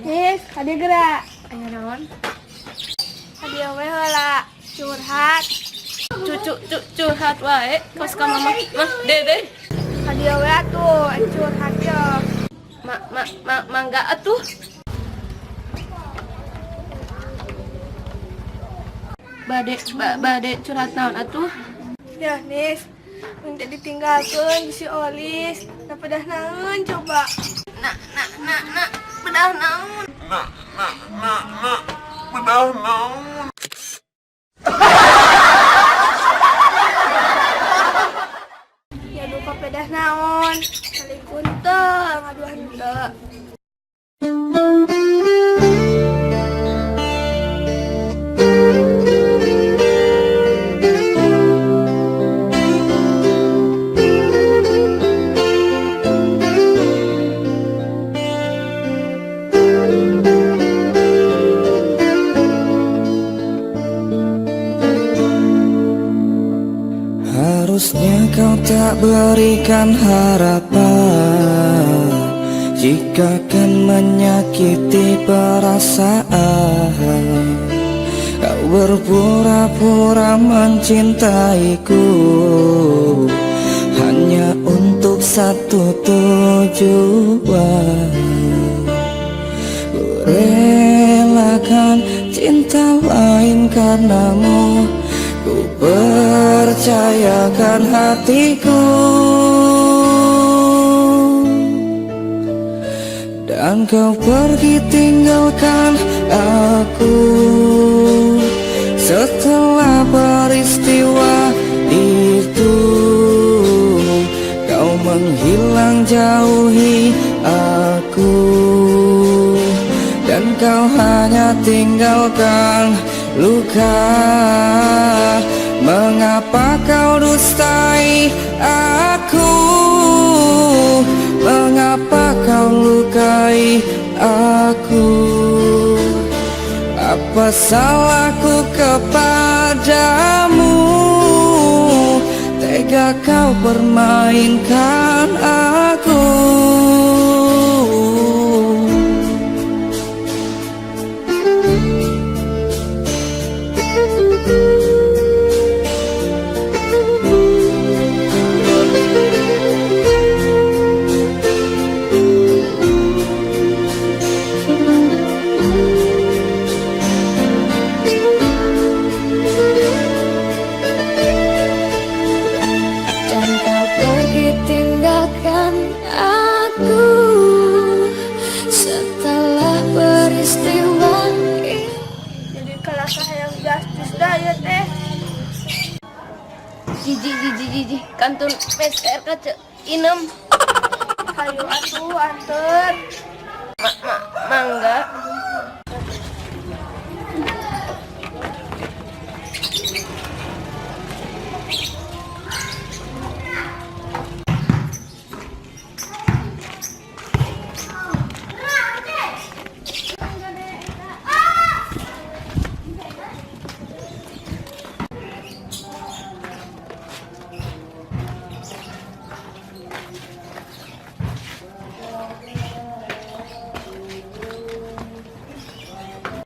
Nis, kadieu geura. Aya naon? Kadieu we heula curhat. Cucu cu curhat wae kos ka mama mah dede. Kadieu we atuh curhat yo. Ma ma ma mangga atuh. Bade bade curhat naon atuh? Ya, Nis. Minta ditinggalkeun si Olis. Nah, pedah naon coba? Na na na na pedah naon? Na na na na pedah naon? Ya duka pedah naon. Selingkuh teu, ngaduh henteu. Harusnya kau tak berikan harapan jika kan menyakiti perasaan. Kau berpura-pura mencintaiku hanya untuk satu tujuan. Ku relakan cinta lain karenamu. Ku percayakan hatiku. Dan kau pergi tinggalkan aku. Setelah peristiwa itu, kau menghilang jauhi aku. Dan kau hanya tinggalkan luka. Mengapa kau dustai aku? Mengapa kau lukai aku? Apa salahku kepadamu? Tega kau permainkan aku. Dan kau pergi tinggalkan aku setelah peristiwa itu. Jadi kalah hayang justice dah ya teh. Jiji jiji jiji kantun PCR ka Ceu Inem. Hayu atuh anter. Ma ma mangga.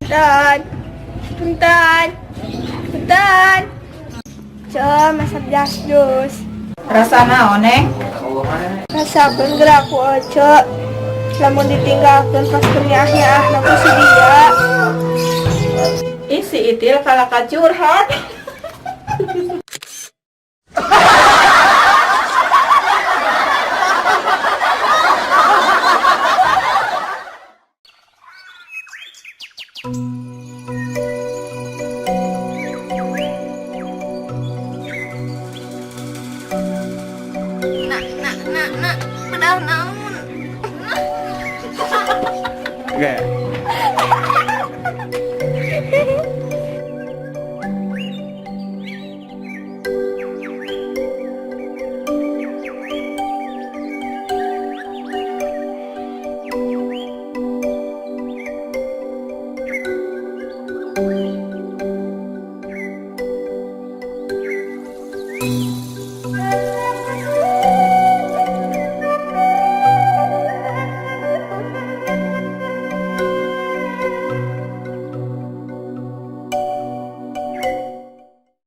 Punten. Punten. Punten. Ceu, masap jasdus. Rasa naon, Neng? Rasakeun geura ku Oce. Lamun ditinggalkeun pas keur nyaah-nyaahna ku si dia. Ih, si Itil kalah curhat. Nak, nak, nak, nak. Pedah naon? Oke.